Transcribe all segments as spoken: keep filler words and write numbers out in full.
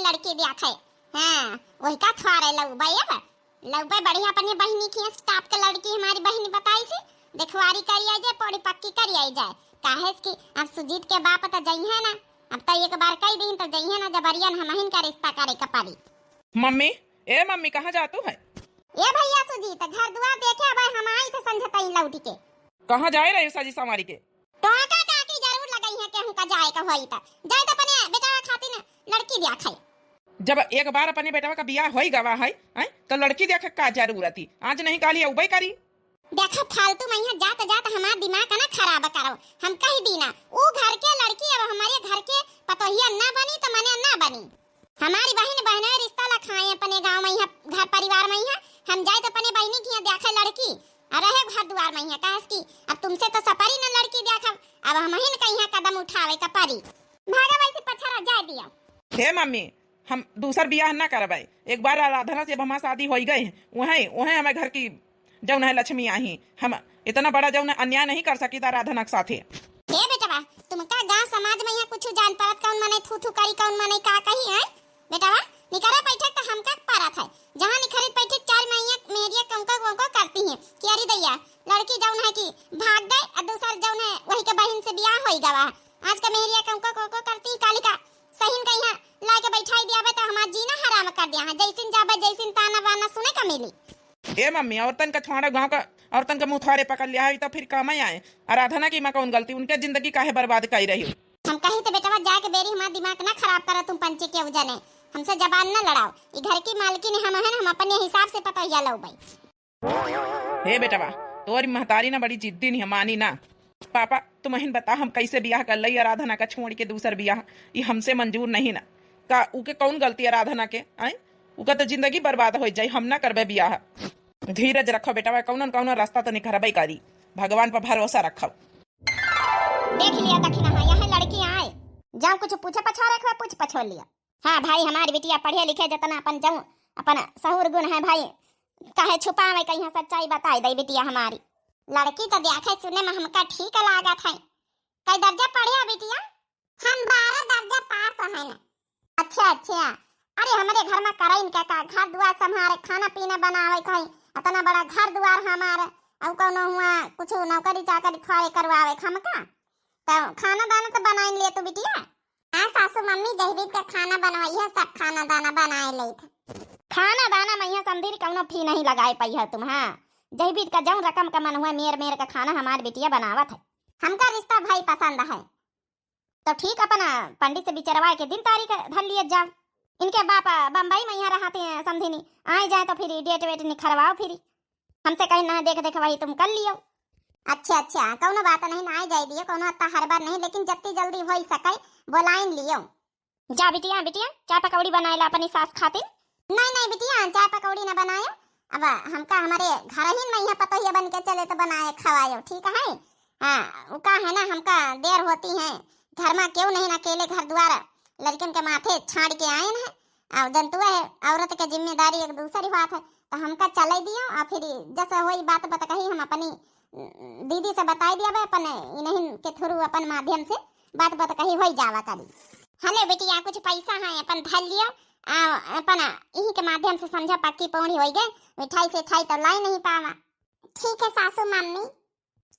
लड़की द्याखै। हाँ, वही का थ्वारे लउबै अब। लउबै बढ़िया अपने बहिनी खियाँ से टाप के लड़की हमारी बहिनी बताइस, देखवारी करी आई जाए, पौड़ी पक्की करी आई जाए। काहे से कि अब सुजीत के बाप त जइहैं ना, अब त एक बार कहि दीन त जइहैं ना, जबरियन हमहिन का रिश्ता करे के पड़ी। मम्मी, ए मम्मी, कहाँ जातू है? ए भइया सुजीत, घर दुआर देखे अब हम आई थे संझतई लौटि के। कहाँ जाए रहे हो साजी संवारी के? टोका टाकी जरूर लगइहैं, केहू का जाए का होई त। जाए त अपने बेटवा खातिर लड़की द्याखै। जब एक बार अपने बेटवा का बियाह होई गवा है, हैं, तो लड़की द्याखै का जरूरत ही? आज नहीं काल्हि अउबै करी। देखा फालतू मइहाँ जात जात हमार दिमाग ना खराब करो। हम कहि दीना, ऊ घर के लड़की अब हमरे घर के पतोहिया ना बनी त मने ना बनी। हमारी बहिन बहनों रिश्ता लखाए अपने गाँव मइहाँ, घर परिवार मइहाँ। हम जाए त अपने बहिनी खियाँ द्याखै लड़की, आ रहे घर दुआर मइहाँ, काहे से कि अब तुमसे तो सपरी न लड़की द्याखब, अब हमहिन कइहाँ कदम उठावे का परी। भागा वैसे पछरा जाए दिया। हे मम्मी, हम दूसर बियाह ना करबै। एक बार आराधना से अब हमार शादी होई गए, वहीं, वहीं हमें घर की जौन है लक्ष्मी आही। हम इतना बड़ा जौन अन्याय नहीं कर सकी आराधना के साथे। हे बेटवा, तुमका गाँव समाज मइहाँ कुछ जान परत, कौन मने थू थू करी, कौन मने का कही है? बेटवा, निकरा बैठक त हमका परत है। जहाँ निखरित बैठक चार मइहाँ मेरिया कौको कौको करती हैं कि अरे दैया, लड़की जौन है कि भाग गए, और दूसर जौन है वही के बहिन से बियाह होई गवा। आज का मेरिया कौको कौको करती, काली का सहिन का यहाँ लाके बैठाई दियावे त हमार जीना हराम कर दिया है। जैसिन जाबे, जैसिन ताना बाना सुने का मिली। ए मम्मी, औरतन का छोड़ा, गाँव का औरतन का मुथारे पकड़ लिया है, तो फिर काम ही आए। आराधना की माँ कौन गलती, उनके जिंदगी काहे बर्बाद करी रही हो? हम कही तो बेटवा जाए के बेरी हमार दिमाग ना खराब करो तुम पंचे के उजने, हमसे जबान ना लड़ाओ। ई घर की मालकिन हम हैं, हम अपने हिसाब से पतोहिया लउबै। हे बेटवा, तोरी महतारी ना बड़ी जिद्दी नहीं मानी ना। पापा, तुमहिन बता हम कैसे बियाह कर लई आराधना का छोड़ के दूसर बियाह, ई हमसे मंजूर नहीं ना। का उके कौन गलती आराधना के? आए, उका तो जिंदगी बर्बाद हो जाई, हम ना करबे बियाह। धीरज रखो बेटवा, कौनो न कौनो रास्ता तो निकरबे करी, भगवान पर भरोसा रखो। देख लिया दखिना, हाँ, यहाँ लड़की आए, जाओ कुछ पूछे पछोरे के हुए, पूछ पछोर लिया। हाँ भाई, हमारी बिटिया पढ़े लिखे जितना अपन जाऊँ, अपन सहूर गुण है भाई, काहे छुपावे, कहीं सच्चाई बताई दे बिटिया हमारी। लड़की तो देखे सुने में हमका ठीक लागत है। कई दर्जा पढ़े हो बिटिया? हम बारह दर्जा पास है ना। अच्छा, अच्छा। अरे हमरे घर में करइन के का, घर दुआर संभारे, खाना पीना बनावे, कहीं इतना बड़ा घर दुआर हमारे, और कौनो हुआ कुछ नौकरी चाकरी थोड़े करवावे हमका, तो खाना दाना तो बनाइन ले तू बिटिया। हाँ सासू मम्मी, जहिबीत का खाना बनवइहा, सब खाना दाना बनाए लेत। खाना दाना मइहाँ समधिन कौनो फी नहीं लगाए पइहा तुम, हाँ। जहिबीत का जौन रकम का मन हुआ, मेर मेर का खाना हमार बिटिया बनावत है। हमका रिश्ता भाई पसंद है, तो ठीक अपन पंडित से बिचरवाए के दिन तारीख धर लिए जाओ। इनके बाप बम्बई मइहाँ रहते हैं समधिनी, आए जाए तो फिर डेट वेट निखरवाओ फिर। हमसे कहीं ना देख देख वही तुम कर लियो। अच्छा, अच्छा, कौनो बात नहीं, ना आई जाए दियो, कौनो अत्ता हड़बड़ नहीं, लेकिन जत्ती जल्दी होई सके बोलाइन लियो। जा बिटिया, बिटिया, चाय पकौड़ी बनाए ला अपनी सास खातिर। नहीं, नहीं बिटिया, चाय पकौड़ी ना बनायो। अब हमका हमारे घर ही में यहाँ पतोहिया बन के चले तो बनाए खवायो, ठीक है? हाँ, वो का है ना, हमका देर होती है, घर में क्यों नहीं ना अकेले घर द्वार लड़कन के माथे छाड़ के आए हैं। अब जनतुआ है, औरत के जिम्मेदारी एक दूसरी बात है, तो हमका चले दियो और फिर जैसे होई बात बत कही हम अपनी दीदी से बताई दिया बे, अपन इन्हीं के through अपन माध्यम से बात बत कही होई जावा करी। हले बिटिया, कुछ पैसा है अपन धर लियो, आ, अपन इही के माध्यम से समझा पक्की पौड़ी होई गए, मिठाई से खाई तो लाई नहीं पावा। ठीक है सासू मम्मी।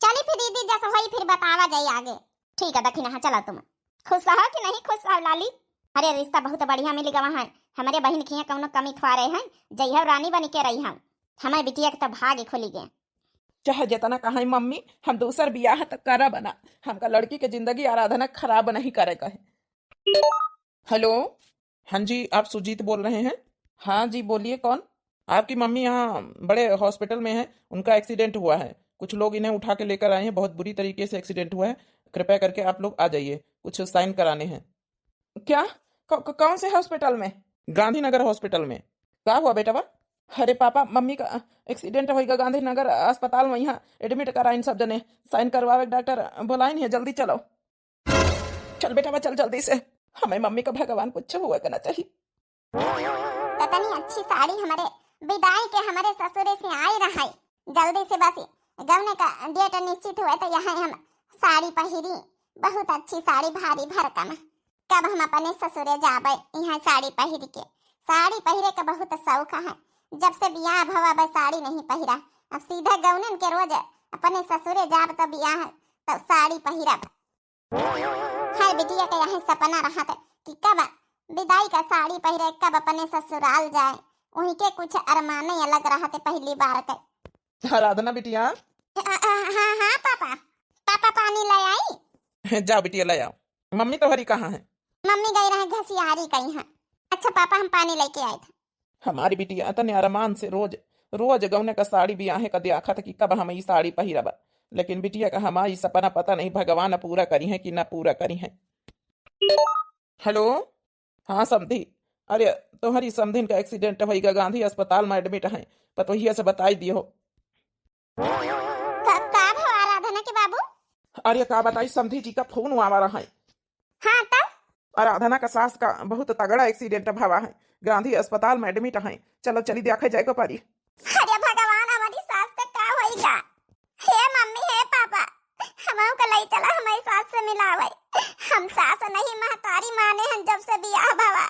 चली फिर दीदी, जस होई फिर बतावा जाई आगे। ठीक है दखिना, हाँ चला तुम। खुश हो कि नहीं खुश हो लाली? अरे रिश्ता बहुत बढ़िया मिल गवा है, हमरे बहिन खिया कौनो कमी खुआरे हैं, जइहो रानी बनी के रही हम। हमारे बिटिया के तो भाग्य खुली गए। चाहे जितना कहाई मम्मी, हम दूसर बियाह तो करब ना, हमका लड़की के जिंदगी आराधना खराब नहीं करे कहे। हेलो। हाँ जी, आप सुजीत बोल रहे हैं? हाँ जी, बोलिए, कौन? आपकी मम्मी यहाँ बड़े हॉस्पिटल में हैं, उनका एक्सीडेंट हुआ है, कुछ लोग इन्हें उठा के लेकर आए हैं, बहुत बुरी तरीके से एक्सीडेंट हुआ है, कृपया करके आप लोग आ जाइए, कुछ साइन कराने हैं। क्या? कौ-, कौ-, कौन से हॉस्पिटल में? गांधीनगर हॉस्पिटल में। का हुआ बेटवा? अरे पापा, मम्मी का एक्सीडेंट होइगा गांधीनगर अस्पताल में, यहाँ एडमिट कराइन सब जने, साइन करवावे डॉक्टर बोलाइन है, जल्दी चलो। चल बेटवा, चल जल्दी से, हमें मम्मी का भगवान कुछ हुआ करना चाहिए। तो तनी अच्छी साड़ी हमारे विदाई के हमारे ससुरे से आई रहा है, जल्दी से बस गौने का डेट निश्चित हुआ तो यहाँ हम साड़ी पहिरी, बहुत अच्छी साड़ी भारी भरकम। कब हम अपने ससुरे जाबे यहाँ साड़ी पहिर के। साड़ी पहिरे का बहुत शौक है, जब से बियाह भवा बे साड़ी नहीं पहिरा। अब सीधा गौनन के रोज अपने ससुरे जाब तो बियाह तो साड़ी पहिरब। हर बिटिया का यही सपना रहत कि कब विदाई का साड़ी पहिरे, कब अपने ससुराल जाए। उनके कुछ अरमाने अलग रहत पहली बार के। आराधना बिटिया। अ, अ, हाँ, हाँ पापा। पापा पानी ले आई? जाओ बिटिया ले आओ। मम्मी तोहरी कहाँ है? मम्मी गई रहे घसियारी कहीं है। अच्छा पापा हम पानी लेके आए थे। हमारी बिटिया तने अरमान से रोज रोज गौने का साड़ी बियाहे का दियाखत कि कब हम ई साड़ी पहिरब, लेकिन बिटिया का हमारी सपना पता नहीं भगवान पूरा करी है कि ना पूरा करी है। हेलो, हाँ समधी, अरे तोहरी समधिन का एक्सीडेंट होइगा, गांधी अस्पताल में एडमिट है, पतोहिया से बताई दियो। का, का भवा आराधना के बाबू? अरे का बताई, समधी जी का फोन आवा रहा है। हाँ तब? आराधना का सास का बहुत तगड़ा एक्सीडेंट भवा है, गांधी अस्पताल में एडमिट है, चलो चली देखे जाए को परी। अरे भगवान, हमारी सास का का होइगा? हे मम्मी, हे पापा, हमहू का लई चला, हमारी सास से मिलावे। हम सास नहीं महतारी माने हैं जब से बियाह भवा।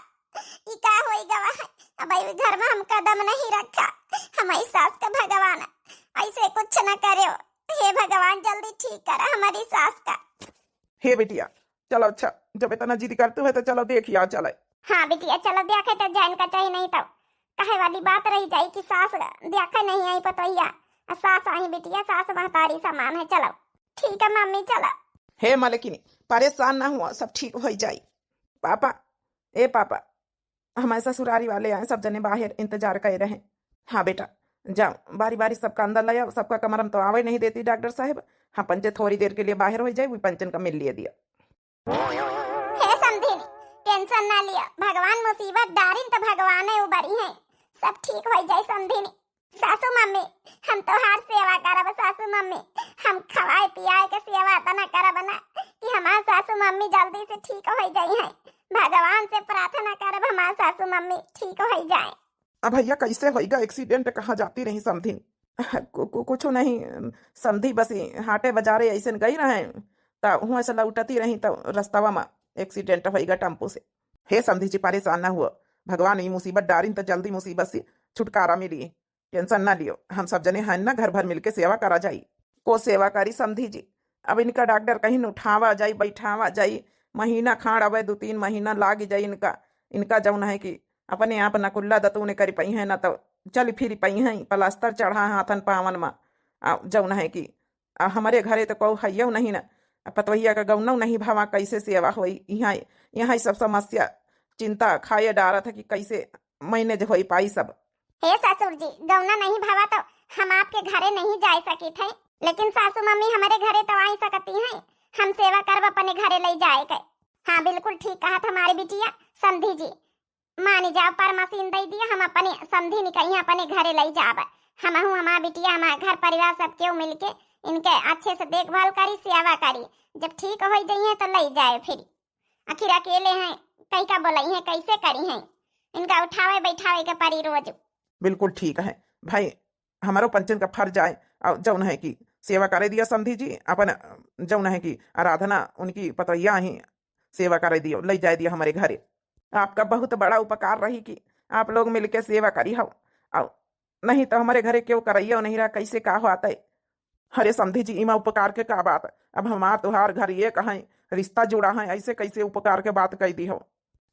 ई का होई गवा है? अब ई घर में हम कदम नहीं रखा। हमारी सास का भगवान ऐसे कुछ न करे। हे भगवान जल्दी ठीक करा हमारी सास का। हे बिटिया, चलो अच्छा, जब इतना जिद करते हो तो चलो देखिया चले। हाँ बिटिया चलो देखे तो जान का चाहिए, नहीं तो कहे वाली बात रही जाई कि सास देखे नहीं आई पतोहिया। आ सास आई बिटिया, सास महतारी समान है। चलो ठीक है मम्मी चलो। हे मलकिनी, परेशान ना हुआ, सब ठीक हो जाई। पापा, ए पापा, हमारे ससुरारी वाले आए, सब जने बाहर इंतजार कर रहे हैं। हाँ बेटा, जाओ बारी बारी सबका अंदर ले आओ, सबका कमरा में तो आवे नहीं देती डॉक्टर साहब। हाँ पंचे थोड़ी देर के लिए बाहर हो जाए, वो पंचन का मिल लिए दिया। हे समधिनी, टेंशन ना लिया, भगवान मुसीबत डारिन तो भगवान है उबरी है, सब ठीक हो जाए समधिनी। सासू मम्मी, हम तोहार सेवा करब सासू मम्मी, हम खवाए पियाए के सेवा तना करब ना कि हमार सासू मम्मी जल्दी से ठीक हो जाई हैं। भगवान से प्रार्थना करब हमार सासू मम्मी ठीक हो जाए। अब भैया कैसे होइगा एक्सीडेंट, कहाँ जाती रही समधिन? कु-, कु-, कुछ नहीं समधी, बस हाटे बाजारे ऐसे गई रहे, त हुआं से लौटती रही त रस्तवा में एक्सीडेंट होइगा टेम्पो से। हे समधी जी परेशान ना हुआ, भगवान ई मुसीबत डारिन त जल्दी मुसीबत से छुटकारा मिली। टेंशन ना लियो, हम सब जने हैं ना, घर भर मिलके सेवा करा जाई। को सेवा करी समधी जी? अब इनका डॉक्टर कहीं उठावा जाई, बैठावा जाई, महीना खाड़ अबे, दो तीन महीना लाग जाई इनका। इनका जौन है कि अपने आप न कुल्ला दतून करी पई है, न तो चल फिर पई है, प्लास्टर चढ़ा हाथन पावन में। आ, जौन है कि आ, हमरे घरे तो कौ हइयो नहीं न, आ, पतवहिया का गौनौ नहीं भवा, कैसे सेवा होई? यहाँ, यहाँ सब समस्या चिंता खाए डारत है कि कैसे मैनेज होई पाई सब। हे ससुर जी, गौना नहीं भवा तो हम आपके घरे नहीं जाए सकित है, लेकिन सासू मम्मी हमारे घरे तो आई सकती हैं, हम सेवा करब अपने घरे ले जाए के। हाँ बिल्कुल ठीक कहत हमारी बिटिया। समधी जी, मानी जाओ, परमासीन दे दिया, हम अपने समधी निकहिया अपने घरे ले जाब। हमहू हमार बिटिया हमार घर परिवार सब केहू मिलके इनके अच्छे से देखभाल करी, सेवा करी, जब ठीक हो जाइए तो ले जाए फिर। आखिर अकेले हैं, कई का बोलाई हैं, कैसे करी हैं? इनका उठावे बैठावे के परी रोज। बिल्कुल ठीक है भाई, हमारो पंचन का फर्ज आए और जौन है कि सेवा करे दिया समधी जी, अपन जौन है कि आराधना उनकी पतोहिया ही सेवा करे दियो, ले जाए दियो हमारे घरे। आपका बहुत बड़ा उपकार रही कि आप लोग मिलके सेवा करी हो, और नहीं तो हमारे घरे केहू करैया नहीं रहा, कैसे का होता है? अरे समधी जी, इमा उपकार के का बात? अब हमार तोहार घर एक है, रिश्ता जुड़ा है, ऐसे कैसे उपकार के बात कह दी हो?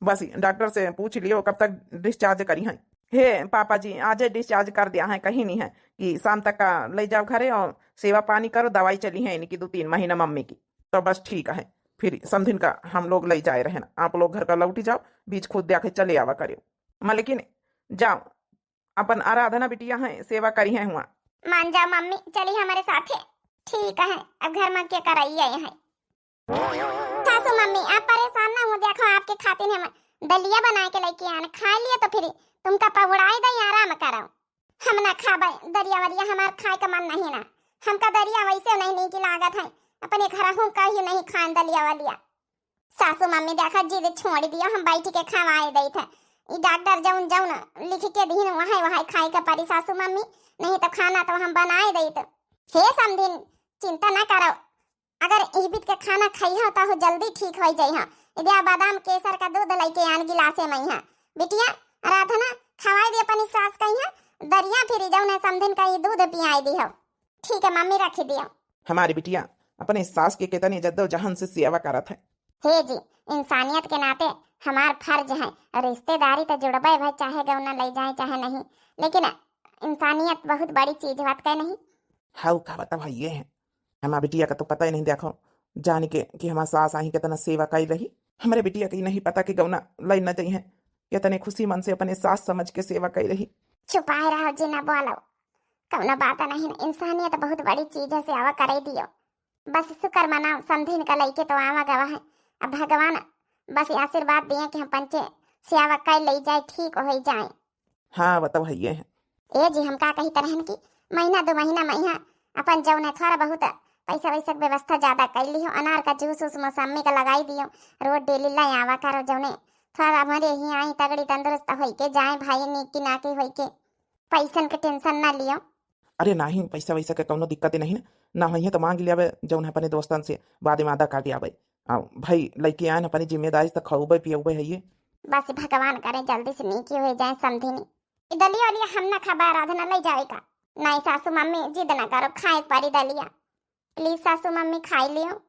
बस डॉक्टर से पूछ लियो कब तक डिस्चार्ज करी हैं। हे पापा जी, आज डिस्चार्ज कर दिया है, कहीं नहीं है कि शाम तक का ले जाओ घरे और सेवा पानी करो, दवाई चली है इनकी दो तीन महीना मम्मी की। तो बस ठीक है, फिर समधिन का हम लोग ले जाए रहे ना, आप लोग घर का लौटी जाओ, बीच खुद दे आके चले आवा करियो। मलकिन जाओ, अपन आराधना बिटिया है, सेवा करी है हुआ। मान जाओ मम्मी, चली हमारे साथे। ठीक है, अब घर में के कराई है। सासू मम्मी, आप परेशान ना हो, देखो आपके खातिर हम दलिया बना के लेके आन, खा लियो तो फिर तुमका पहुड़ाई दे, आराम करो। हम ना खाबे दरिया वरिया, हमार खाए का मन नहीं ना, हमका दरिया वैसे नहीं नीक लागत है, अपने घर हूँ कहीं नहीं खान दलिया वलिया। सासू मम्मी देखा जिद छोड़ दिया, हम बैठ के खवाए देत है। ई डॉक्टर जौन जौन लिख के दीन वहां वहां खाए के परी सासू मम्मी, नहीं तो खाना तो हम बनाए देत। हे समधिन, चिंता ना करो, अगर ई बीत के खाना खाई हो तो जल्दी ठीक हो जाई हो। इदिया बादाम केसर का दूध लइके आन गिलासे मइहाँ। बिटिया, राधना, खवाई दे अपनी सास कइहाँ, दरिया फिरी जौन है समधिन का ई दूध पियाई दिहो। ठीक है मम्मी, रखी दियो। हमारी बिटिया अपने सास के कितनी जद्दोजहद से सेवा करत है। हे जी, इंसानियत के नाते हमार फर्ज है, रिश्तेदारी तो जुड़बे भाई, चाहे गौना लई जाए चाहे नहीं, लेकिन इंसानियत बहुत बड़ी चीज बात कहे नहीं। हाउ का बता भाई, ये है हमार बिटिया का तो पता ही नहीं, देखो जान के कि हमार सास आही कितना सेवा कई रही। हमरे बिटिया के नहीं पता कि गौना लई न जइहैं, कितने खुशी मन से अपने सास समझ के सेवा कई रही। चुपाए रहो जी, ना बोलो, कौनो बात नहीं, इंसानियत बहुत बड़ी चीज है, सेवा करे दियो। बस शुक्र मनाओ, समधिन का लइके तो आवा गवा है। अब भगवान बस आशीर्वाद दिए कि हम पंचे सेवा कर ले जाए, ठीक हो जाए। हाँ, वो तो है ये है। ए जी, हम का कही तरहन की महीना दो महीना मइहाँ अपन जौन है थोड़ा बहुत पैसा वैसा के व्यवस्था ज्यादा कर लियो, अनार का जूस उस मौसमी का लगाई दियो, रोज डेली ले आवा करो जौने थोड़ा हमारे ही आई तगड़ी तंदुरुस्त होई के जाए भाई, नीकी नाकी होई के, पैसन के टेंशन ना लियो। अरे नहीं, पैसा वैसा के कौनो दिक्कत नहीं ना, ना होइहे तो मांग लियावे जौन है अपने दोस्तन से, बाद में आधा काट आवे। आ भाई लइके आए अपनी जिम्मेदारी से खौबे पियौबे है ये। बस भगवान करे जल्दी से नीकी हो जाए समधिनी। ई दलिया उलिया हम ना खाबा, राधना ले जाए का। नहीं सासू मम्मी जिद ना करो, खाए के परी दलिया। प्लीज सासू मम्मी खाई लियो।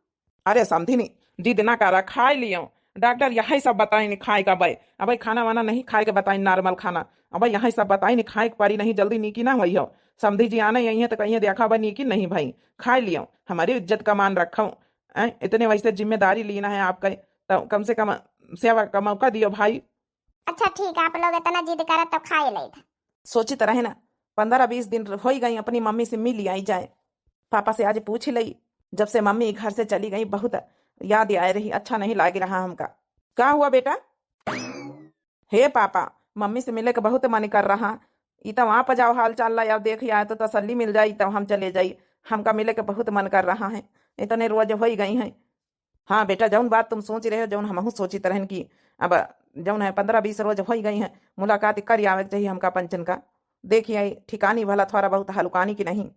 अरे समधिनी, जिद ना करा, खाई लियो। डॉक्टर यही सब बताइन खाए का बे। अबे खाना वाना नहीं खाए के बताइन, नॉर्मल खाना। अबे यही सब बताइन खाए के परी, नहीं जल्दी नीकी ना होई हो। समधी जी आने यही है तो कहिए देखा बे नीकी नहीं भाई, खाई लियो, हमारी इज्जत का मान रखो। हैं, इतने वैसे जिम्मेदारी लेना है आपका, तो कम से कम सेवा का मौका दियो भाई। अच्छा ठीक है, आप लोग इतना जिद करत तो खाए लेत। सोचित रहे ना, पन्द्रह बीस दिन होई गई, अपनी मम्मी से मिली आई जाए, पापा से आज पूछ लई। जब से मम्मी घर से चली गई बहुत याद आए रही, अच्छा नहीं लाग रहा हमका। का हुआ बेटा? हे पापा, मम्मी से मिले के बहुत मन कर रहा, ई तो वहाँ पर जाओ हाल चाल ला, अब देख आए तो तसल्ली मिल जाई, तब हम चले जाई। हमका मिले के बहुत मन कर रहा है, इतने रोज होई गई हैं। हाँ बेटा, जौन बात तुम सोच रहे हो, जौन हमहू सोचित रहन कि अब जौन है पन्द्रह बीस रोज होई गई हैं, मुलाकात कर आवे के चाहिए हमका पंचन का। देखिए ठिकानी भला थोड़ा बहुत हलुकानी की नहीं।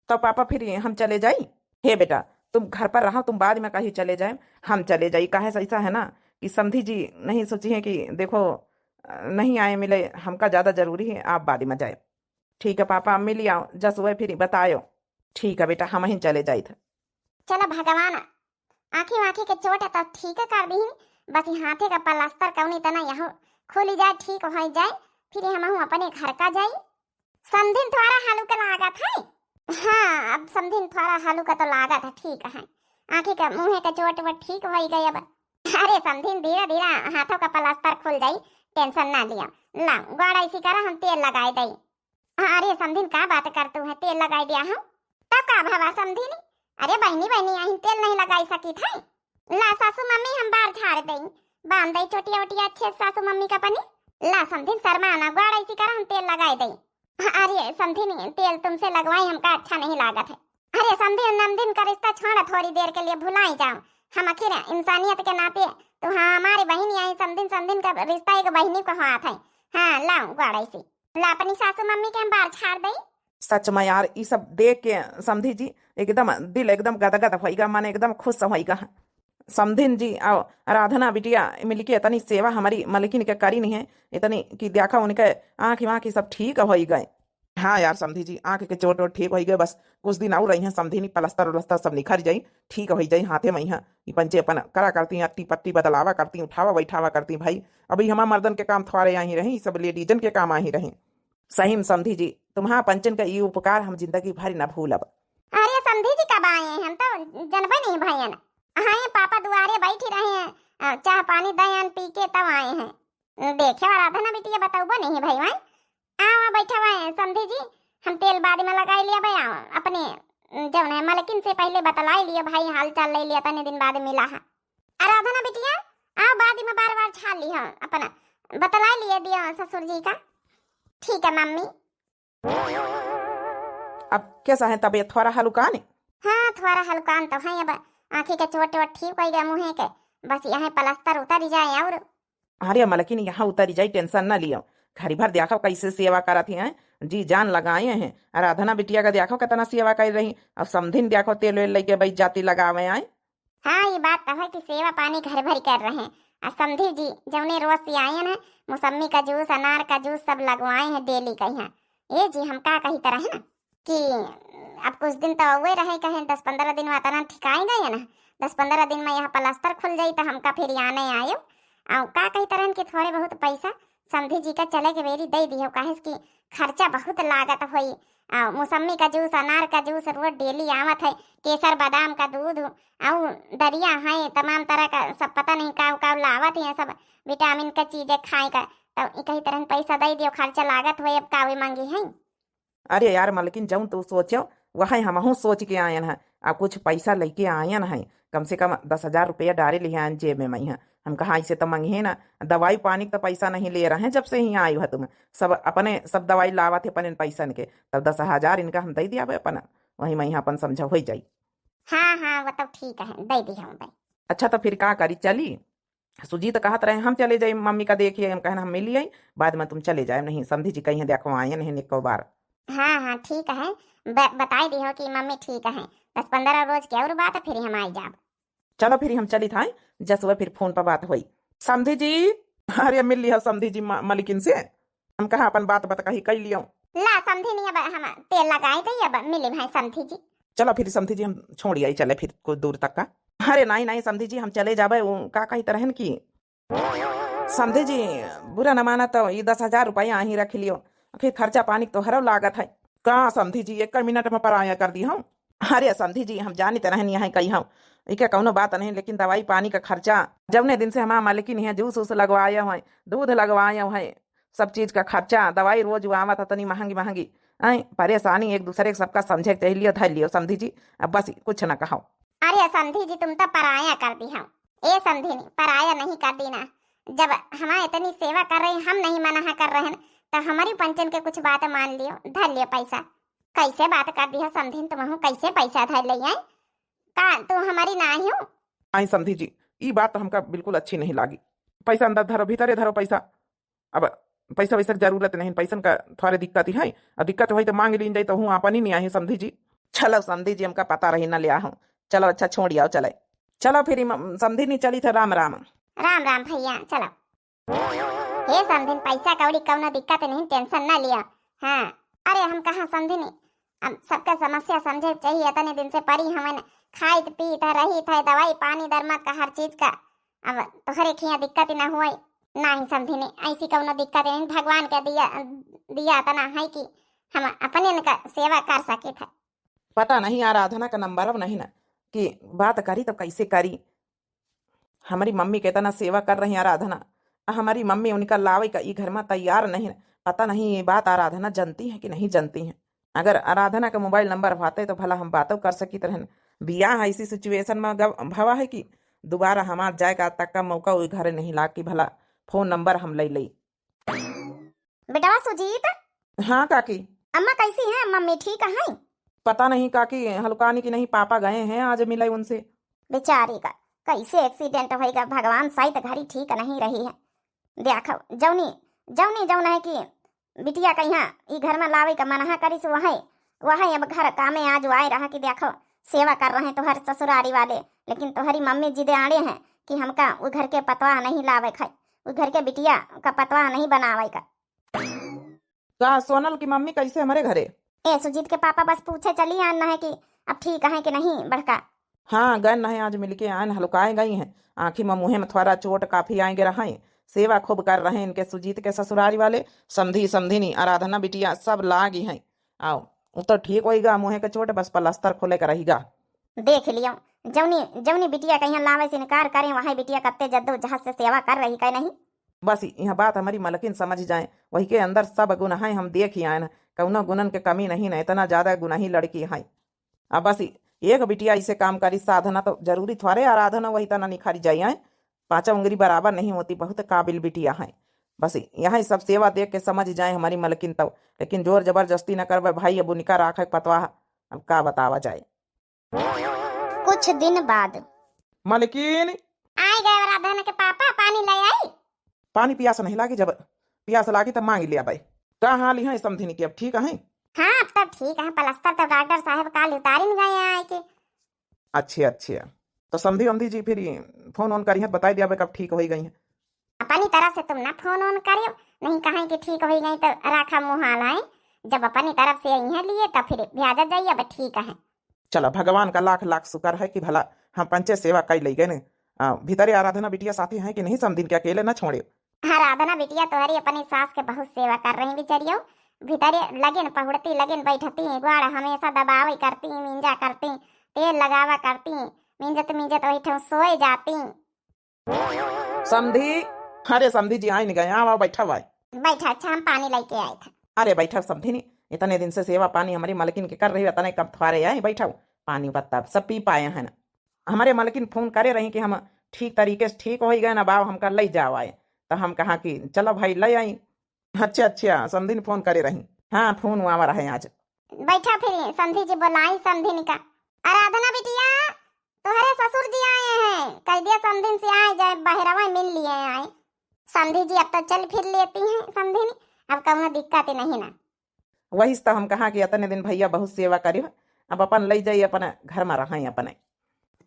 तो पापा फिर हम चले जाई? हे बेटा, तुम घर पर रहो, तुम बाद में कहीं चले जाए, हम चले जाई। काहे से ऐसा है ना कि समधी जी नहीं सोची है कि देखो, अ, नहीं आए मिले, हमका ज्यादा जरूरी है, आप बाद में जाए। ठीक है पापा, मिल आओ, जस हुए फिर बतायो। ठीक है बेटा, हम ही चले जाइत है। चलो भगवान, आँखी वाँखी के चोट है तो ठीक कर दीन, बस ई हाथे का प्लास्टर कौनी तना यहू खुली जाए, ठीक हो जाए, फिर हमहू अपने घर का जाई। समधिन थोड़ा हलुक लागत है। हाँ, अब समधिन थोड़ा हलुक तो लागत है, ठीक है। आँखी के मुँहे के चोट वोट ठीक होई गई अब। अरे समधिन, धीरे धीरे हाथों का प्लास्टर खुल जाई, टेंशन ना लिया। ला, गोड़ ऐसी करा, हम तेल लगाए दई। अरे समधिन, का बात करतू है, तेल लगाए दिया हम। तब का भवा समधिन? अरे बहनी, बहनी, आहिन तेल नहीं लगाई सकी थे। ला सासू मम्मी, हम बार झाड़ दई, बांध दई चोटिया ओटिया अच्छे से सासू मम्मी का अपनी। ला समधिन, शर्मा ना, गोड़ ऐसी करा, हम तेल लगाए दई। अरे समधिन, तेल तुमसे लगवाई हमका अच्छा नहीं लागत है। अरे समधिन, नमदिन का रिश्ता छोड़, थोड़ी देर के लिए भुलाई जाओ। हम आखिर इंसानियत के नाते तो हाँ, हमारी बहन आई, समधिन, समधिन का रिश्ता एक बहनी को हाथ है। हाँ, लाओ गोड़ ऐसी। ला अपनी सासू मम्मी के हम बार झाड़ दई। सच में यार, ई सब देख के समधी जी एकदम दिल एकदम गदगद होइगा, मन एकदम खुश होइगा। समधिन जी और आराधना बिटिया मिलके इतनी सेवा हमारी मलकिन के करी नहीं है, इतनी कि देखा उनके आँख वाँख सब ठीक होई गए। हाँ यार समधी जी, आँख के चोट वोट ठीक होई गए, बस कुछ दिन और रही हैं समधिनी, प्लास्टर उलस्टर सब निखर जाई, ठीक होई जाई। हाथे में यहाँ ई पंचे अपन करा करती, अट्टी पट्टी बदलावा करती, उठावा बैठावा करती। भाई अभी हमार मर्दन के काम थोड़े आही रही, सब लेडीजन के काम आही रही। सही में समधी जी, तुम्हार पंचन का ई उपकार हम जिंदगी भर न भूलब। अरे समधी जी कब आए हैं, हम तो जनबे नहीं भयन। हाँ, ये पापा दुआरे बैठी रहे हैं, अ, चाह पानी दयन पी के तब आए हैं। देखे वाला था ना बिटिया, बतौबो नहीं भाई, भाई। आओ, आओ, बैठा हुआ है समधी जी, हम तेल बाद में लगाई लिया भाई, आओ अपने जौन है मलकिन से पहले बतलाई लियो भाई, हाल चाल ले लिया, तने दिन बाद मिला है। आराधना बिटिया, आओ बाद में बार बार छा लिया अपना, बतलाई लिए दियो ससुर जी का। ठीक है मम्मी। अब कैसा है तबीयत, थोड़ा हलुकान? हाँ, थोड़ा हलुकान तो है, अब आँखी के चोट वोट ठीक हो गया मुँहे के, बस यहाँ प्लास्टर उतर जाए और। अरे मलकिन, यहाँ उतर जाए, टेंशन ना लियो, घड़ी भर देखो कैसे सेवा करत हैं, जी जान लगाए हैं। आराधना बिटिया का देखो कितना सेवा कर रही, अब समधिन देखो तेल वेल लेके बैठ जाती लगावे आए। हाँ, ई बात तो है कि सेवा पानी घर भर कर रहे हैं। आ समधी जी जौने रोज से आयन है, मौसम्मी का जूस, अनार का जूस सब लगवाए हैं डेली का यहाँ। ए जी, हम का कही तरह है ना कि अब कुछ दिन तो हुए रहे, कहे दस पन्द्रह दिन में इतना ठिकाई गए ना, दस पन्द्रह दिन में यहाँ प्लास्टर खुल जाई तो हमका फिर आने आयो। और का कही तरह कि थोड़े बहुत पैसा समधी जी का चले के बेरी दे दियो, काहे कि खर्चा बहुत लागत होई। आ, मौसम्मी का जूस, अनार का जूस रोज डेली आवत है, केसर बादाम का दूध, और दरिया है, तमाम तरह का सब पता नहीं का का लावत है सब विटामिन का चीजें खाए का। तो ई कही तरह पैसा दे दियो, खर्चा लागत होई, अब का वे मांगी है। अरे यार मलकिन, जौन तू सोचो वही हमहू सोच के आयन है। आ कुछ पैसा लेके आयन है, कम से कम दस हजार रुपया डारे लिहे आयन जेब में मइहाँ। हम कहा ऐसे तो मंगे ना, दवाई पानी का तो पैसा नहीं ले रहे हैं जब से ही आयु है तुम। सब अपने सब दवाई लावत है अपने पैसन के, तब दस हजार इनका हम दे दिया अपन, वही मइहाँ अपन समझा हो जाई। हाँ हाँ, वो तो ठीक है, दे दी हम भाई। अच्छा तो फिर का करी, चली? सुजीत कहत रहे हम चले जाई मम्मी का देखिए, हम कहन हम मिली आई, बाद में तुम चले जाए, नहीं समधी जी कहीं देखो आए नहीं निको बार। हाँ हाँ ठीक है, ब, बताई दी हो कि मम्मी ठीक है, दस पन्द्रह रोज के और बात है, फिर हम आई जाब। चलो फिर हम चली था, जसुआ फिर फोन पर बात हुई। समधी जी, अरे मिल लिया समधी जी म-, मलिकिन से, हम कहा अपन बात बत कही कई लियो। ला समधी नहीं, अब हम तेल लगाए दे, अब मिले भाई समधी जी। चलो फिर समधी जी हम छोड़ आई चले फिर कुछ दूर तक का। अरे नहीं नहीं समधी जी, हम चले जाबे, वो का कही तरहन की समधी जी, बुरा न माना तो ये दस हजार रुपया अहीं रख लियो, आखिर खर्चा पानी तो हरो लागत है। का समधी जी, एक मिनट में पराया कर दी हम। अरे समधी जी, हम जानित रहन यहाँ कही हम, इके कौनो बात नहीं, लेकिन दवाई पानी का खर्चा, जौने दिन से हमार मालिकिन यहाँ जूस वूस लगवाए हैं, दूध लगवाए हैं, सब चीज का खर्चा, दवाई रोज आवत है तनी महंगी महंगी। आई परेशानी एक दूसरे के सबका समझे के चाहिए, लियो धर लियो समधी जी, अब बस कुछ न कहो। अरे समधी जी, तुम तो पराया कर दी हो। ए समधिनी, पराया नहीं कर दी ना। जब हमार इतनी सेवा कर रही, हम नहीं मना कर रहे हैं, तो हमारी पंचन के कुछ बात मान लियो, धर लियो पैसा। कैसे बात कर दी हो समधिन, तुमहू कैसे पैसा धर ले आई? का तू हमारी ना ही हो? आई समधी जी, ई बात तो हमका बिल्कुल अच्छी नहीं लागी। पैसा अंदर धरो, भीतरे धरो पैसा। अब पैसा वैसा के जरूरत नहीं, पैसन का थोड़े दिक्कत ही है। अब दिक्कत होई तो मांग लीन जाई, तो हूँ आपन ही नहीं आई समधी जी। चलो समधी जी, हमका पता रही ना ले आहूँ। चलो अच्छा छोड़ आओ, चले। चलो फिर ई म-, समधी नहीं चली थे, राम राम। राम राम भैया, चलो। हे समधिन, पैसा कौड़ी कौनो दिक्कत नहीं, टेंशन ना लिया। हाँ, अरे हम कहाँ समधिनी, अब सबका समस्या समझे के चाहिए। इतने दिन से परी हमन खाइत पीत है, रहित है, दवाई पानी दरमत का हर चीज का। अब तोहरे खिया दिक्कत ही ना हुई। नहीं समधिनी, ऐसी कौनो दिक्कत नहीं, भगवान के दिया, दिया इतना है कि हम अपने इनका सेवा कर सके थे। पता नहीं आराधना का नंबर अब नहीं ना कि बात करी तो कैसे करी। हमारी मम्मी के इतना सेवा कर रही आराधना, आ हमारी मम्मी उनका लावे का ई घर में तैयार नहीं। पता नहीं ये बात आराधना जानती है कि नहीं जानती है। अगर आराधना का मोबाइल नंबर होते तो भला हम बातों कर सकित रहन। बियाह ऐसी सिचुएशन में गव-, भवा है कि दोबारा हमार जाए का तक का मौका ओई घरे नहीं लाग कि भला फोन नंबर हम ले लई। बेटवा सुजीत। हाँ काकी। अम्मा कैसी हैं? मम्मी ठीक हैं? पता नहीं काकी, हलुकानी की नहीं, पापा गए हैं आज मिले उनसे। बेचारी का कैसे एक्सीडेंट होइगा, भगवान सहित घरी ठीक नहीं रही है। देखो जौनी, जौनी जौन है कि बिटिया कहिया ई घर में लावे का मनहा करिस, वहे, वहे अब घर कामे आज आए रहा कि देखो सेवा कर रहे तोहर ससुरारी वाले, लेकिन तोहरी मम्मी जिदे आड़े हैं कि हमका उ घर के पतवाह नहीं लावे खाए, उ घर के बिटिया का पतवाह नहीं बनावे का। का सोनल की मम्मी कैसे हमरे घरे? ए सुजीत के पापा बस पूछे चली आन है कि अब ठीक है कि नहीं बड़का। हाँ, गए नहीं, आज मिलके आयन, हलुकाए गई हैं। आँखी में मुँहे में थोड़ा चोट काफी आए गे रहे। सेवा खूब कर रहे इनके सुजीत के ससुरारी वाले, समधी समधिनी, आराधना बिटिया सब लागी हैं। आओ, उ तो ठीक होइगा, मुँहे के चोट बस प्लास्टर खोले के रहिगा। देख लियो, जौनी, जौनी बिटिया कहिया लावे से इनकार करे, वही बिटिया कत्ते जद्दोजहद से सेवा कर रही, कहे नहीं। बस यह बात हमारी मलकिन समझ जाए, वही के अंदर सब गुण हैं, हम देख ही आए ना, कौनो गुणन के कमी नहीं ना, इतना ज्यादा गुनाही लड़की है। अब बस एक बिटिया ऐसे काम करी साधना तो जरूरी थोड़े आराधना वही तना निखारी जाए, आए पाँचों उंगली बराबर नहीं होती, बहुत काबिल बिटिया है। बस यहाँ सब सेवा देख के समझ जाए हमारी मलकिन तो, लेकिन जोर जबरदस्ती न करबे भाई, अब उनका राखे पतवाह, अब का बतावा जाए। कुछ दिन बाद। मलकिन। आए गए आराधना के पापा, पानी ले आई? पानी पियास नहीं लागी, जब पियास लागी तब मांग ले भाई। का हाल है समधिनी की, अब ठीक है? हाँ, अब तब ठीक है, प्लास्टर तब डॉक्टर साहब काल उतारिन गए आए के। अच्छे, अच्छे। तो समधी वमधी जी फिर ई फोन ओन करिहैं, बताई दिया बे कब ठीक होई गई हैं। अपनी तरफ से तुम ना फोन ओन करियो, नहीं कहें कि ठीक होई गई तो राखा मुँह आलाए। जब अपनी तरफ से आई हैं लिए तो फिर ब्याजा जाइए, अब ठीक है। चला, भगवान का लाख लाख शुक्र है कि भला हम पंचे सेवा कई लई गए ने। आ, भीतरे आराधना बिटिया साथी हैं कि नहीं, समधिन के अकेले न छोड़े। आराधना बिटिया तोहरी अपनी सास के बहुत सेवा कर रही बिचरियो। भीतरे लगिन पहुड़ती, लगिन बैठती, ग्वाड़ हमेशा दबावे करती, मींजा करती, तेल लगावा करती, मींजत मींजत वही ठेऊ सोए जाती। समधी, अरे समधी जी, आइन गए, आओ, आओ, बैठा हुआ है। बैठा, अच्छा, हम पानी लेके आए थे। अरे बैठा समधी नी, इतने दिन से सेवा पानी हमारी मलकिन के कर रही, इतने कम थ्वारे आए, बैठा, पानी पत्ता सब पी पाए हैं ना। हमारे मलकिन फोन करे रही कि हम ठीक तरीके से ठीक होई गए ना, बाव हमका लई जाओ आए। तो हम कहा कि चलो भाई, लई आई। अच्छा, अच्छा, समधिन फोन करे रही। हाँ, फोन आवा रहे आज। बैठा फिर, समधी जी बोलाई, समधिन का। आराधना बिटिया, तोहरे ससुर जी आए हैं, कह दिया समधिन से आए जाए, बहरवा मिल लिए आए। समधी जी अब तो चल फिर लेती हैं समधिन, अब कौनो दिक्कत ही नहीं ना। वही तो हम कहा कि इतने दिन भैया बहुत सेवा करी, अब अपन लई जाई, अपन घर में रहें अपने।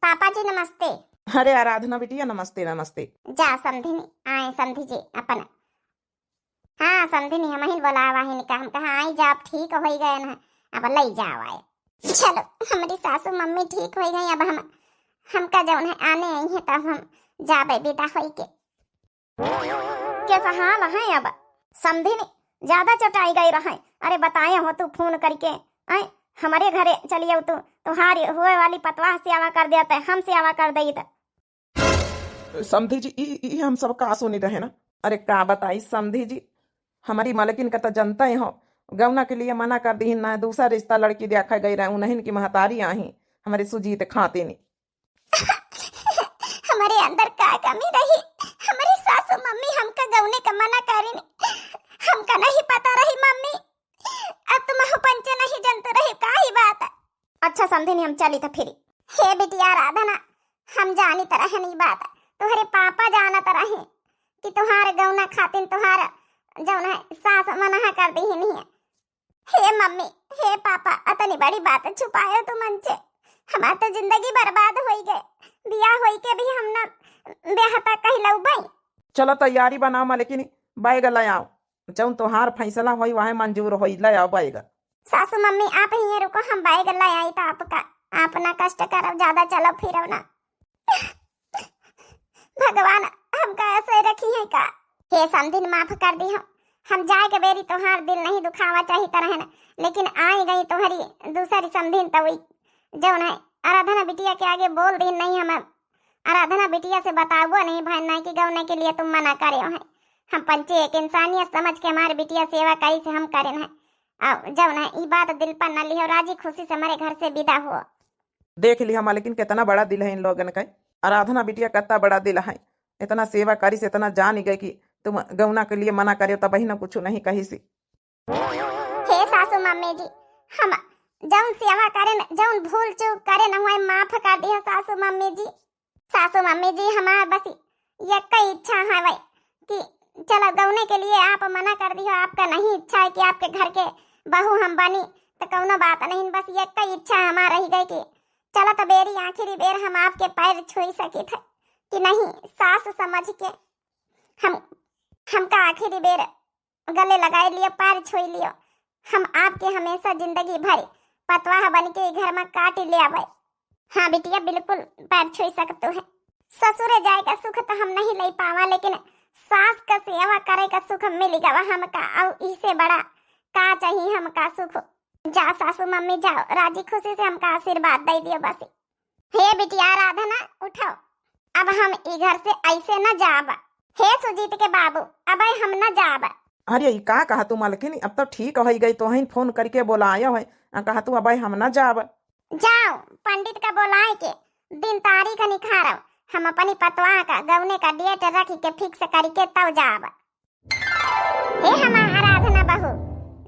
पापा जी नमस्ते। अरे आराधना बिटिया, नमस्ते, नमस्ते। जा समधिन, आए समधी जी अपन। हाँ समधिन, हमहिन बोलावा है इनका, हम कहा आई जा, अब ठीक होई गए ना, अब लई जाओ आए। चलो, हमारी सासू मम्मी ठीक होई गई, अब हम, हमका जौन है आने आई है, तब हम जाबे विदा होई के। कैसा हाल है अब? समधिन ज्यादा चटाई गई रहे। अरे बताए हो तू फोन करके, आए हमारे घरे चलिए तू, तुम्हारी हुए वाली पतवाह सेवा कर देते, हम सेवा कर देत। समधी जी, ई, ई हम सब का सुनी रहे ना। अरे का बताई समधी जी, हमारी मलकिन का तो जनता ही हो, गौना के लिए मना कर दी ना, दूसरा रिश्ता लड़की देखा गई रहे, उन्हीं की महतारी आही, हमारी सुजीत खातिनी। हमारे अंदर का कमी रही, हमारी सासू मम्मी हमका गौने का मना करिन, हमका नहीं पता रही मम्मी। अब तुम हो पंचे नहीं जनते रही का ही बात। अच्छा समधिन, हम चली तो फिरी। हे बिटिया राधना, हम जानी तरह नहीं बात, तुम्हारे पापा जानत रहे कि तुम्हारे गौना खातिन तुम्हारा जौन है सास मना कर दी ही नहीं है। हे मम्मी, हे पापा, अतनी बड़ी बात छुपायो तुम हमसे, हमार तो जिंदगी बर्बाद होई गए, बियाह होई के भी हम ना ब्याह तक कही लऊ भाई। चलो तैयारी बनाओ मलकिनी, बैग ले आओ, जौन तोहार फैसला होई वह मंजूर होई, ले आओ बैग। सासू मम्मी आप ही रुको, हम बैग ले आई तो आपका, आप ना कष्ट करो ज्यादा, चलो फिरो ना। भगवान हमका ऐसे रखी है का? हे समधिन माफ कर दी हम, हम जाए के बेरी तोहार दिल नहीं दुखावा चाही तरह न, लेकिन आई गई तोहरी दूसरी समधिन तो वही जौन है आराधना बिटिया के आगे बोल दी नहीं, हम आराधना बिटिया से बताबो नहीं भैन ना कि गौने के लिए तुम मना करे हो। हम पंचे एक इंसानियत समझ के हमारे बिटिया सेवा करी से हम करेन है। अब जौन है ई बात दिल पर न लिहो, राजी खुशी से हमारे घर से विदा हो। देख लिहा मालकिन, कितना बड़ा दिल है इन लोगन का। आराधना बिटिया कितना बड़ा दिल है, इतना सेवा करी से इतना जान गए कि तुम गौना के लिए मना करे तब ही ना कुछ नहीं कही सी। हे सासू मम्मी जी, हम जौन सेवा करेन, जौन भूल चूक करेन, वही माफ कर दिया सासू मम्मी जी। सासू मम्मी जी, हमार बस एक ही इच्छा है भाई कि चलो गौने के लिए आप मना कर दियो, आपका नहीं इच्छा है कि आपके घर के बहू हम बनी, तो कौनो बात नहीं, बस एक ही इच्छा हमार रह गई कि चलो तो बेरी आखिरी बेर हम आपके पैर छुई सकित है कि नहीं, सास समझ के हम, हमका आखिरी बेर गले लगाए लियो, पैर छुई लियो। हम आपके हमेशा जिंदगी भर पतवाह बन के घर में काट ले आवे। हाँ बिटिया, बिल्कुल पैर छुई सकतू है। ससुरे जाए का सुख तो हम नहीं ले पावा, लेकिन सास का सेवा करे का सुख मिल गवा हमका, और इससे बड़ा का चाहिए हमका सुख। जा सासू मम्मी जाओ, राजी खुशी से हमका आशीर्वाद दे दियो बस। हे बिटिया राधना, उठो, अब हम ई घर से ऐसे न जाब। हे सुजीत के बाबू, अबे हम न जाब। अरे ई का कहा तू मलकिन, अब तो ठीक हो गई, तोहन फोन करके बोलायो है, आ कहा तू अबे हम न जाब। जाओ पंडित का बोलाए के दिन तारीख निखारो, हम अपनी पतवाह का गौने का डेट रख के फिक्स करके तब जाब। ए हमार आराधना बहू,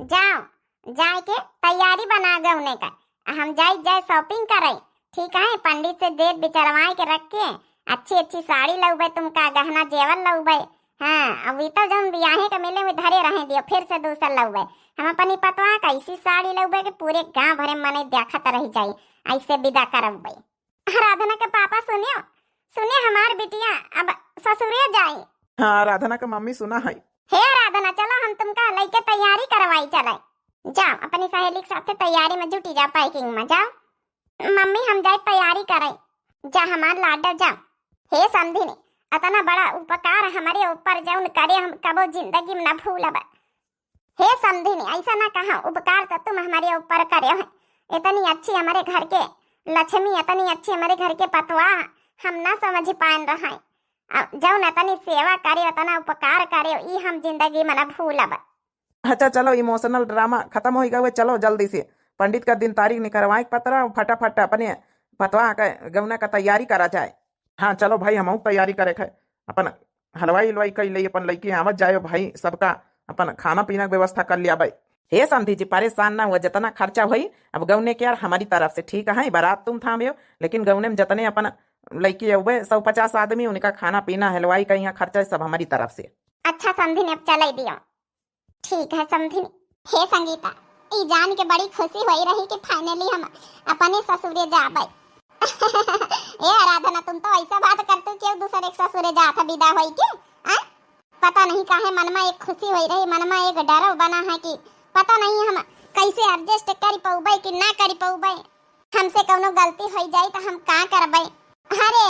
जाओ, जाए के तैयारी बना गौने का। आ हम जाई, जाए शॉपिंग करे, ठीक है? पंडित से डेट बिचरवाए के रख के अच्छी अच्छी साड़ी लउबे, तुमका गहना जेवर लउबे। हाँ, अब ई तो जौन बियाहे के मिले में धरे रहे दियो, फिर से दूसर लउबे। हम अपनी पतवा का ऐसी साड़ी लउबे कि पूरे गांव भरे मने देखत रह जाई, ऐसे विदा करउबे। आराधना के पापा सुनियो, सुनियो हमार बिटिया अब ससुरे जाई। हाँ, आराधना के मम्मी सुना है। हे आराधना, चलो हम तुमका लइके तैयारी करवाई चले। जाओ, अपनी सहेली के साथे तैयारी में जुटी जाओ, packing में जाओ। मम्मी, हम जाए तैयारी करे। जा हमार लाडा, जा। हे समधिनी, अतना बड़ा उपकार हमरे ऊपर जौन करे, हम कबो जिंदगी में ना भूलब। हे समधिनी, ऐसा ना कहा, उपकार तो तुम हमारे ऊपर करे हो। इतनी अच्छी हमारे घर के लक्ष्मी, इतनी अच्छी हमारे घर के पतवा, हम ना समझ पाएन रहे। आ, जौन इतनी सेवा करे, इतना उपकार करे, ई हम जिंदगी में ना भूलब। अच्छा चलो, emotional drama खतम होइ गवा, चलो जल्दी से पंडित का दिन तारीख निकरवाए के पतरा, फटाफट अपने पतवा के गौना का तैयारी करा जाए। हाँ चलो भाई, हमहू तैयारी करे के है, अपन हलवाई हलवाई कई लई, अपन लइके आवत जायो भाई, सबका अपन खाना पीना के व्यवस्था कर लिया भाई। हे समधी जी, परेशान ना हुआ, जितना खर्चा होई अब गौने के यार हमारी तरफ से, ठीक है? बारात तुम थाम्यो, लेकिन गौने में जितने अपन लइके अउबे, सौ पचास आदमी, उनका खाना पीना, हलवाई का यहाँ खर्चा सब हमारी तरफ से। अच्छा समधिनी, अब चले दियो। ठीक है समधिनी। हे संगीता, ई जान के बड़ी खुशी होई रही कि finally हम अपने ससुरे जाबे। ए आराधना, तुम तो ऐसा बात करतू, क्यों दूसरे के ससुरे जात है विदा होई के? आ? पता नहीं काहे मन में एक खुशी होई रही, मन में एक डर बना है कि पता नहीं हम कैसे adjust कर पउबे कि ना कर पउबे। हमसे कौनो गलती होई जाई तो हम का करबे? अरे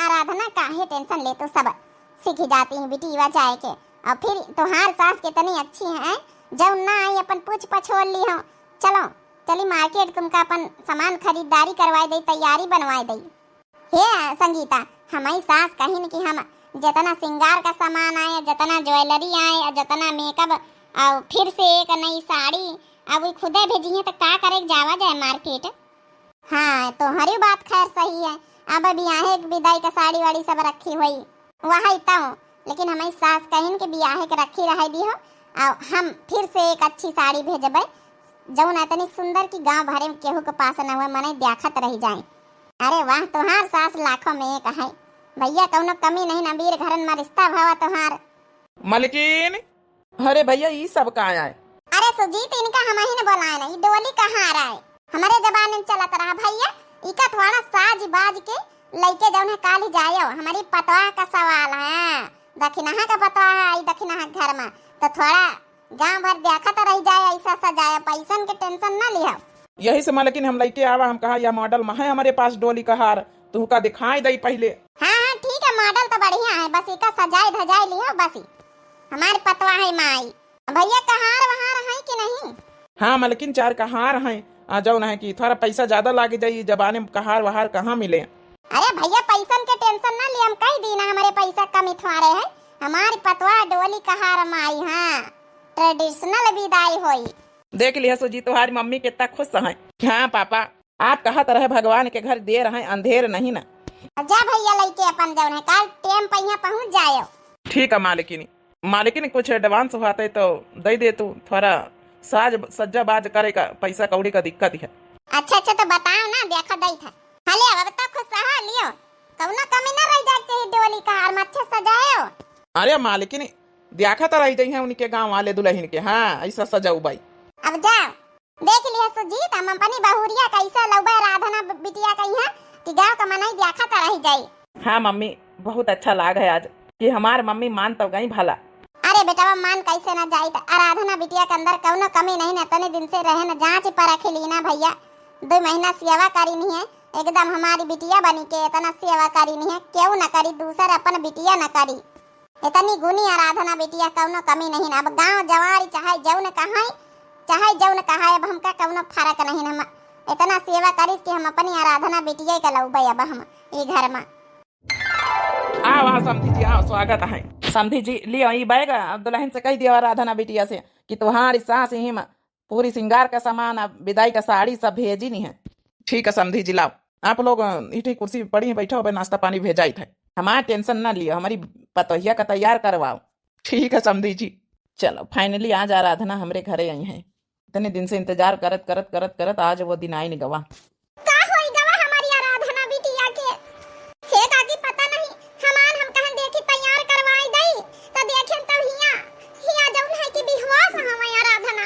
आराधना, काहे tension लेतू, सब सीखी जाती हैं बिटिया जाए के। और फिर तोहार सास कितनी अच्छी हैं, जौन ना आई अपन पूछ पछोड़ ली हो। चलो चली market, तुमका अपन सामान खरीदारी करवाए दे, तैयारी बनवाए दे। हे संगीता, हमारी सास कहिन कि हम जितना श्रृंगार का सामान आए, जितना jewellery आए, जितना makeup, और फिर से एक नई साड़ी, अब वो खुदे भेजी है तो का करे के जावा जाए market। हाँ, तोहरी बात खैर सही है, अब बियाहे के विदाई का साड़ी वाड़ी सब रखी हुई, वही तो। लेकिन हमारी सास कहिन कि बियाहे के रखी रहे दी हो, और हम फिर से एक अच्छी साड़ी भेजबे, जौन इतनी सुंदर कि गांव भरे में केहू के पास न हुए, मने देखत रह जाए। अरे वाह, तोहार सास लाखों में एक है भैया, कौनो कमी नहीं ना, वीर घरन में रिश्ता भावा तोहार। मलकिन, अरे भैया, ई सब का आए? अरे सुजीत, इनका हम ही ने बोलाए ना, ई डोली कहाँ आ रहा है? हमारे जमाने में चलत रहा भैया, इका थोड़ा साज बाज के लइके जौन है काली जायो, हमारी पतवाह का सवाल है, दखिनहा का पतवाह है, आई दखिनहा के घर में, तो थोड़ा गांव भर देखत रह जाए, ऐसा सजाया, पैसन के tension ना लिहो। यही से मलकिन हम लइके आवा, हम कहा यह model में है हमारे पास डोली का हार, तुहका दिखाई दई पहले। हाँ, हाँ, ठीक है, model तो बढ़िया है, बस इका सजाए धजाए लिहो, बस ई हमार पतवाह है माई। भैया, कहार वहार है कि नहीं? हाँ मलकिन, चार कहार हैं, आ जौन है कि थोड़ा पैसा ज्यादा लागे जाई, जमाने में कहार वहार कहाँ मिले। अरे भैया, पैसन के tension ना ले, हम कह दी ना, हमारे पैसा कमी थोड़े है, हमारी पतवाह डोली कहार माई, हाँ, traditional विदाई होई। देख लिया सुजी, तुम्हारी मम्मी कितना खुश है। हाँ पापा, आप कहत रहे भगवान के घर देर है अंधेर नहीं ना। जा भैया, लइके अपन जौन है, काल टेम पे यहाँ पहुँच जायो। ठीक है मालिकिनी। मालिकिनी, कुछ advance होते तो दे दे तू, थोड़ा साज सज्जा बाज करे का पैसा कौड़ी का दिक्कत है। अच्छा अच्छा, तो बताओ ना, देखा दई था। हले अब तो खुश हो लियो, कौनो कमी ना रह जाए चाहिए डोली का हार में, अच्छा सजायो। अरे मालिकिनी, देखा तो रह जाई है उनके गाँव वाले दुल्हन के, हाँ ऐसा सजाऊ बाई। अब जाओ, देख लिया सुजीत, हम अपनी बहुरिया कैसे लौबे राधना ब-, बिटिया कही है कि गाँव का मनई देखा तो रह जाई। हाँ मम्मी, बहुत अच्छा लाग है आज कि हमार मम्मी मान तो गई भला। अरे बेटवा, मान कैसे ना जाई, त आराधना बिटिया के अंदर कौनो कमी नहीं न, इतने दिन से रहे न, जांच परख ली ना भैया, दो महीना सेवा करी नहीं है, एकदम हमारी बिटिया बनी के इतना सेवा करी नहीं है, क्यों न करी, दूसर अपन बिटिया न करी। इतनी गुनी आराधना बिटिया, कौनो कमी नहीं ना। अब गांव जवारी चाहे जौन कहाई, चाहे जौन कहाई, अब हमका कौनो फर्क नहीं ना। हम इतना सेवा करिस कि हम अपनी आराधना बिटिया के लौबे अब हम ई घर में। आओ, आओ समधी जी, आओ, स्वागत है। समधी जी, लियो ई बैग, अब दुल्हन से कह दियो आराधना बिटिया से कि तुम्हारी सास ही पूरी श्रृंगार का सामान, अब विदाई का साड़ी सब भेजी नहीं है। ठीक है समधी जी, लाओ आप लोग, अ, इठी कुर्सी पे पड़ी है, बैठो, अब नाश्ता पानी भेजाई थे। हमार tension ना लियो, हमारी पतोहिया का तैयार करवाओ। ठीक है समधी जी। चलो finally आज आराधना हमरे घरे आई है। इतने दिन से इंतजार करत करत करत करत आज वो दिन आई गवा। का होई गवा हमारी आराधना बिटिया के? हे दादी, पता नहीं, हमार हम कहन देखी तैयार करवाई दई, तो देखें तो हिया, हिया जौन है कि बेहोश हमारी आराधना।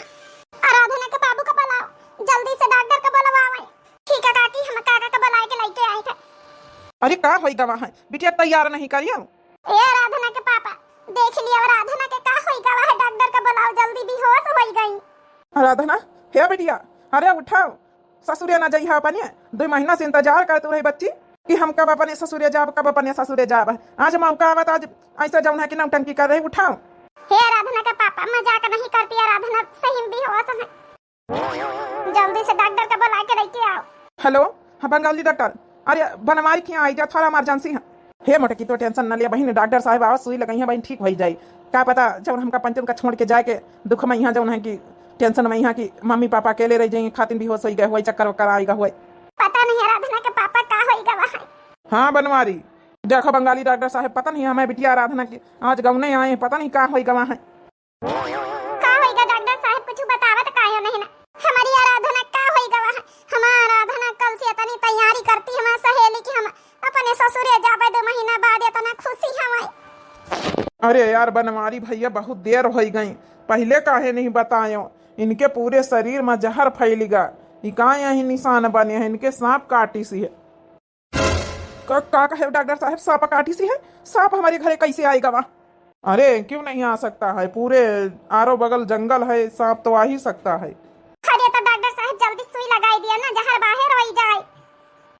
आराधना के बाबू का बुलाओ, जल्दी से डॉक्टर का बुलवावे। ठीक है काकी, हम काका का बुलाए के लइके आए थे। अरे का होई गवा है, बिटिया तैयार नहीं करियो। ए आराधना के पापा, देख लिया आराधना के का होई गवा है, डॉक्टर का बुलाओ जल्दी, बेहोश होई गई। आराधना, हे बिटिया, अरे उठाओ, ससुरे ना जइहा अपने, दो महीना से इंतजार करत रही बच्ची कि हम कब अपने ससुरे जाब, कब अपने ससुरे जाब। आज मौका आवत, आज ऐसा जौन है कि नौटंकी कर रही, उठाओ। हे आराधना के पापा, मजाक नहीं करती, आराधना सही में बेहोश है। जल्दी से डॉक्टर का बुला के लेके आओ। हेलो, हाँ बंगाली डॉक्टर, अरे बनवारी के यहाँ आई जा, थोड़ा इमरजेंसी है। हे मोटकी, तो टेंशन न लिया बहिन, डॉक्टर साहब आवा, सुई लगाई है बहिन, ठीक होई जाई। का पता जौन हमका पंचन का छोड़ के जाए के दुख में यहाँ जौन है कि टेंशन में यहाँ कि मम्मी पापा अकेले रह जाइए, खातिन बेहोश होई गए हुए, चक्कर वक्कर आई गए हुए। पता नहीं आराधना के पापा का होई गवा है। हाँ बनवारी, देखो बंगाली डॉक्टर साहब, पता नहीं हमें बिटिया आराधना की आज गौने आए हैं, पता नहीं का होई गवा है। का होई गा डॉक्टर साहब, कुछ बतावत काहे नहीं ना? हमारी आराधना का होई गवा है? हमार आराधना कल से इतनी तैयारी करती हमार सहेली कि हम अपने ससुरे जाबे दो महीना बाद, इतना खुशी हमारी। अरे यार बनवारी भैया, बहुत देर होई गई, पहले काहे नहीं बतायो? इनके पूरे शरीर में जहर फैल गा, ई का यही निशान बने हैं, इनके सांप काटी सी है। का, का कहे डॉक्टर साहब, सांप काटी सी है? सांप हमारे घरे कैसे आएगा वहाँ? अरे क्यों नहीं आ सकता है, पूरे आरो बगल जंगल है, सांप तो आ ही सकता है। अरे तो डॉक्टर साहब जल्दी सुई लगाई दिया ना, जहर बाहर होई जाए,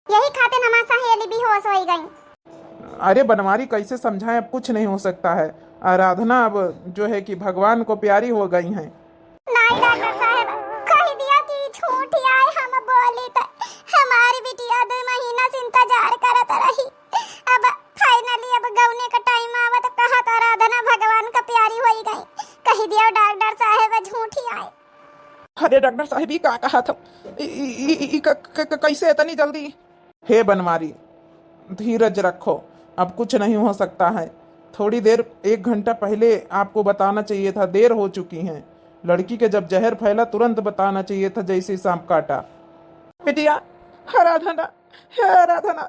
यही खातिर हमार सहेली बेहोश होई गई। अरे बनवारी कैसे समझाएं, अब कुछ नहीं हो सकता है। आराधना अब जो है कि भगवान को प्यारी हो गई हैं। नाई डॉक्टर साहब, कहि दिया कि झूठी आए हम बोली त हमारी बिटिया दो महीना से इंतजार करत रही। अब finally अब गौने का time आवा त कहत आराधना भगवान का प्यारी होई गई। कहि दिया डॉक्टर साहब झूठी आए। अरे डॉक्टर साहब, ई का कहा था? ई, ई, ई, ई क-, क-, क-, कैसे इतनी जल्दी? हे बनवारी, धीरज रखो, अब कुछ नहीं हो सकता है। थोड़ी देर, एक घंटा पहले आपको बताना चाहिए था, देर हो चुकी है। लड़की के जब जहर फैला, तुरंत बताना चाहिए था, जैसे ही सांप काटा। बिटिया, आराधना, हे आराधना।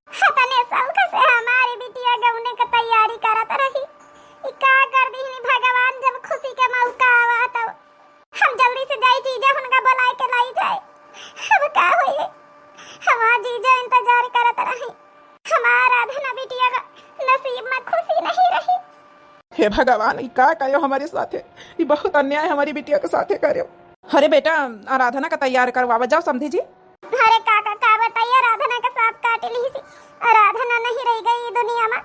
हतने शौक से हमारी बिटिया गौने के तैयारी करत रही। ई का कर दीहनी भगवान, जब खुशी के मौका आवा तो हम जल्दी से जाई जीजा, उनका बुलाए के लाई जाए। अब का होई? हमार जीजा इंतजार करत रही। हमार आराधना बिटिया का नसीब में खुशी नहीं रही। हे भगवान, ई का करो हमारे साथे? ई बहुत अन्याय हमारी बिटिया के साथे करो। अरे बेटा, आराधना का तैयार करवावा जाओ समधी जी। अरे काका, का बताइए, आराधना का सांप काट ली सी। आराधना नहीं रह गई ई दुनिया में।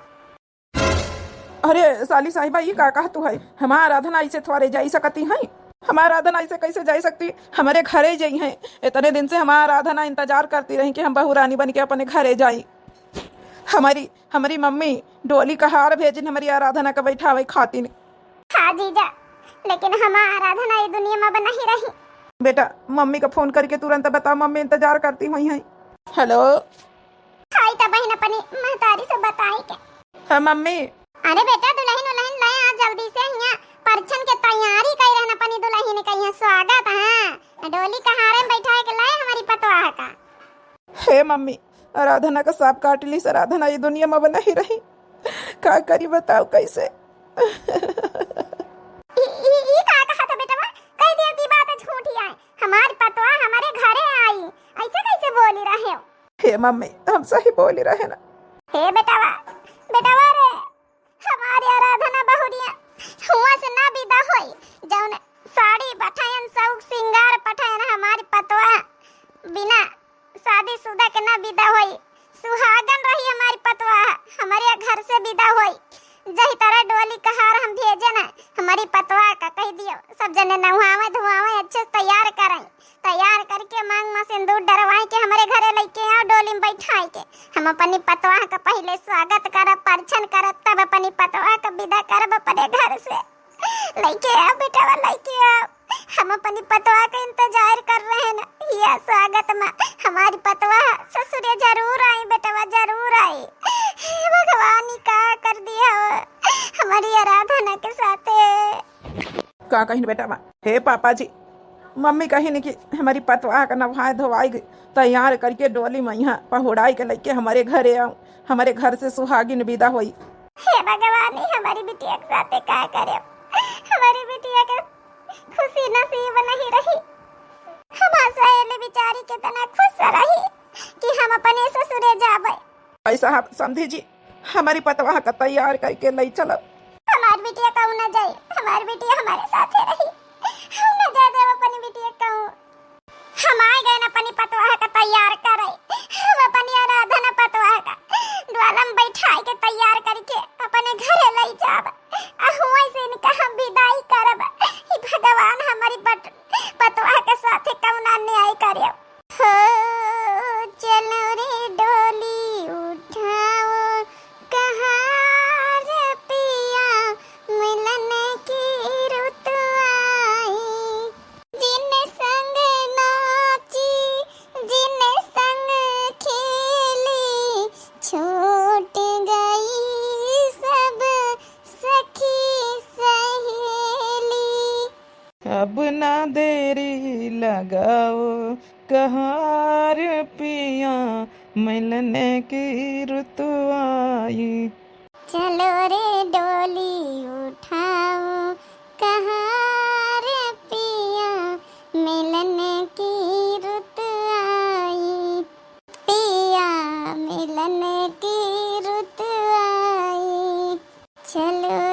अरे साली साहिबा, ई का कहत तू है? हमार आराधना ऐसे थोड़े जाई सकती हैं? हमार आराधना ऐसे कैसे जाई सकती? हमारे घरे जाई हैं। इतने दिन से हमार आराधना इंतजार करती रही कि हम बहू रानी बन के अपने घरे जाई। हमारी, हमारी मम्मी डोली कहार भेजिन हमारी आराधना का बैठावे खातिर। हाँ जीजा, लेकिन हमार आराधना ई दुनिया में अब नहीं रही। बेटा, मम्मी का फोन करके तुरंत बता, मम्मी इंतजार करती हुई हैं। हेलो। खाई त बहिन अपनी महतारी से बताई के। हाँ मम्मी। अरे बेटा, दुल्हन उल्हन ले आ जल्दी से, हियाँ परछन के तैयारी कई रहन अपनी दुल्हन के, हियाँ स्वागत है। डोली कहारे में बैठा के लाए हमारी पतवाह का। हे मम्मी, आराधना का सांप काट ली, आराधना ई दुनिया में अब नहीं रही। का करी बताओ कैसे? ई, ई, ई का कहा था बेटवा? कह दिया कि बात झूठी आए। हमारी पतवाह हमारे घरे आई, ऐसे कैसे बोली रहे हो? हे मम्मी, हम सही बोली रहे ना। हे बेटवा, बेटवा रे, हमारी आराधना बहुरिया हुआ से ना विदा होई, जौन साड़ी पठायन, शौक सिंगार पठायन, हमारी पतवाह बिना शादीशुदा के ना विदा होई। सुहागन रही हमारी पतवाह, हमारे घर से विदा होई। जही तरह डोली कहार हम भेजे ना, हमारी पतवाह का कह दियो, सब जने नहावे धोआवे, अच्छे से तैयार करें। तैयार करके मांग में सिंदूर डरवाई के हमरे घरे लेके आओ, डोली में बैठाई के। हम अपनी पतवाह का पहले स्वागत करब, परछन करब, तब अपनी पतवाह का विदा करब अपने घर से। लेके आओ बेटवा, लेके आओ। हम अपनी पतवाह का इंतजार कर रहे हैं ना। यह स्वागत में हमारी पतवाह ससुरे जरूर आई बेटवा, जरूर आई। हे भगवान, ई का कर दिया हो हमारी आराधना के साथे। का कहिन बेटवा? हे पापा जी, मम्मी कहिन कि हमारी पतवाह का नहाए धोवाई के तैयार करके डोली में यहाँ पहुड़ाई के लेके हमारे घरे आओ, हमारे घर से सुहागिन विदा होई। हे भगवान, ई हमारी बिटिया के साथे का करे? हमारी बिटिया के खुशी नसीब नहीं रही। हमार सहेली बेचारी कितना खुश रही कि हम अपने ससुरे जाबे। ऐसा हम समधी जी, हमरी पतवाह का तैयार कइके लइ चलब। हमार बिटिया कहूँ न जाई, हमार बिटिया हमरे साथे रही। हम न जाए देब अपनी बिटिया कहूँ। हम आइ गए न अपनी पतवाह का तैयार करइ। हम अपनी आराधना पतवाह का डोला में बैठाइ के तैयार करिके अपने घरे लइ जाब। आ हुआँ से इनका हम बिदाई करब। हे भगवान, हमरी बट-, पतवाह के साथे कउन अन्याय करेउ। हो चलो रे डोली उठाओ कहार पिया, मिलन की रुत आई। जिन संग नाची, जिन संग खेली, छूट गई सब सखी सहेली। अब ना देरी लगाओ कहार पिया, मिलन की रुत आई। चलो रे डोली उठाओ कहार पिया, मिलन की रुत आई। पिया मिलन की रुत आई। चलो